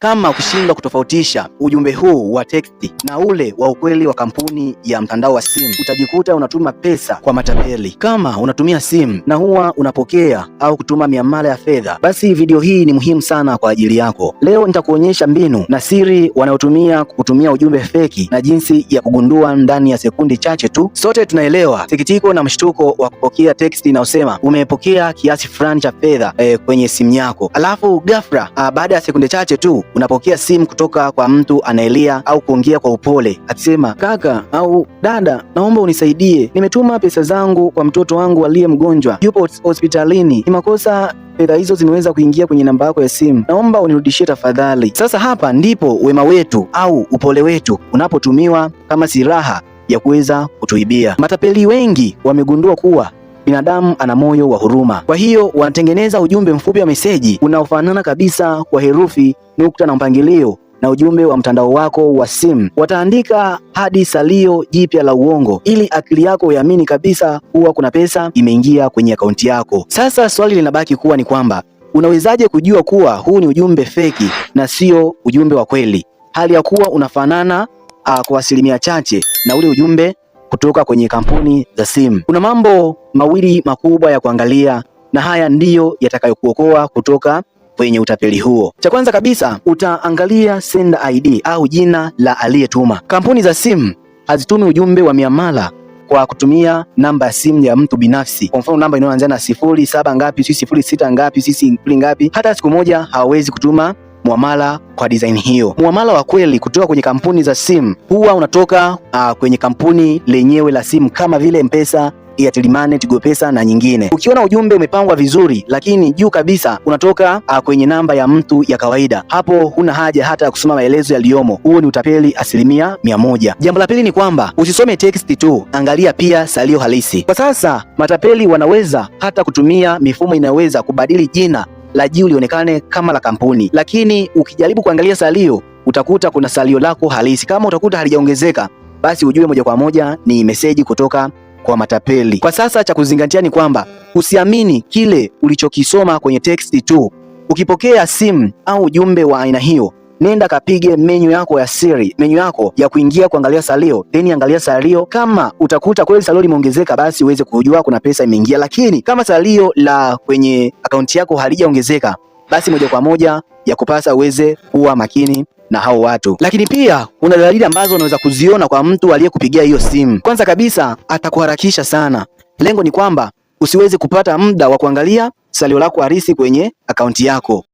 Kama ukishindwa kutofautisha ujumbe huu wa teksti na ule wa ukweli wa kampuni ya mtandao wa simu, utajikuta unatuma pesa kwa matapeli. Kama unatumia simu na huwa unapokea au kutuma miamala ya fedha, basi video hii ni muhimu sana kwa ajili yako. Leo nitakuonyesha mbinu na siri wanayotumia kutumia ujumbe feki na jinsi ya kugundua ndani ya sekundi chache tu. Sote tunaelewa sikitiko na mshtuko wa kupokea teksti inayosema umepokea kiasi fulani cha fedha kwenye simu yako, alafu ghafla baada ya sekunde chache tu unapokea simu kutoka kwa mtu anaelia au kuongea kwa upole akisema, kaka au dada, naomba unisaidie, nimetuma pesa zangu kwa mtoto wangu aliye mgonjwa, yupo hospitalini, ni makosa fedha hizo zimeweza kuingia kwenye namba yako ya simu, naomba unirudishie tafadhali. Sasa hapa ndipo wema wetu au upole wetu unapotumiwa kama silaha ya kuweza kutuibia. Matapeli wengi wamegundua kuwa binadamu ana moyo wa huruma, kwa hiyo wanatengeneza ujumbe mfupi wa meseji unaofanana kabisa kwa herufi, nukta na mpangilio na ujumbe wa mtandao wako wa simu. Wataandika hadi salio jipya la uongo ili akili yako iamini kabisa kuwa kuna pesa imeingia kwenye akaunti yako. Sasa swali linabaki kuwa ni kwamba unawezaje kujua kuwa huu ni ujumbe feki na sio ujumbe wa kweli, hali ya kuwa unafanana kwa asilimia chache na ule ujumbe kutoka kwenye kampuni za simu. Kuna mambo mawili makubwa ya kuangalia na haya ndiyo yatakayokuokoa kutoka kwenye utapeli huo. Cha kwanza kabisa utaangalia sender ID au jina la aliyetuma. Kampuni za simu hazitumi ujumbe wa miamala kwa kutumia namba ya simu ya mtu binafsi. Kwa mfano namba inayoanza na 07 ngapi, si 06 ngapi, si sifuri ngapi, hata siku moja hawawezi kutuma muamala kwa design hiyo. Muamala wa kweli kutoka kwenye kampuni za simu huwa unatoka kwenye kampuni lenyewe la simu kama vile M-Pesa, Airtel Money, Tigo Pesa na nyingine. Ukiona ujumbe umepangwa vizuri, lakini juu kabisa unatoka kwenye namba ya mtu ya kawaida, hapo huna haja hata ya kusoma maelezo yaliyomo. Huo ni utapeli 100%. Jambo la pili ni kwamba usisome text tu, angalia pia salio halisi. Kwa sasa matapeli wanaweza hata kutumia mifumo inayoweza kubadili jina la juu lionekane kama la kampuni, lakini ukijaribu kuangalia salio utakuta kuna salio lako halisi. Kama utakuta halijaongezeka, basi ujue moja kwa moja ni meseji kutoka kwa matapeli. Kwa sasa cha kuzingatia ni kwamba usiamini kile ulichokisoma kwenye text tu. Ukipokea simu au ujumbe wa aina hiyo, nenda kapige menyu yako ya siri, menyu yako ya kuingia kuangalia salio, then angalia salio. Kama utakuta kweli salio limeongezeka, basi uweze kujua kuna pesa imeingia, lakini kama salio la kwenye akaunti yako halijaongezeka, basi moja kwa moja ya kupasa uweze kuwa makini na hao watu. Lakini pia kuna dalili ambazo unaweza kuziona kwa mtu aliyekupigia hiyo simu. Kwanza kabisa, atakuharakisha sana. Lengo ni kwamba usiweze kupata muda wa kuangalia salio lako halisi kwenye akaunti yako.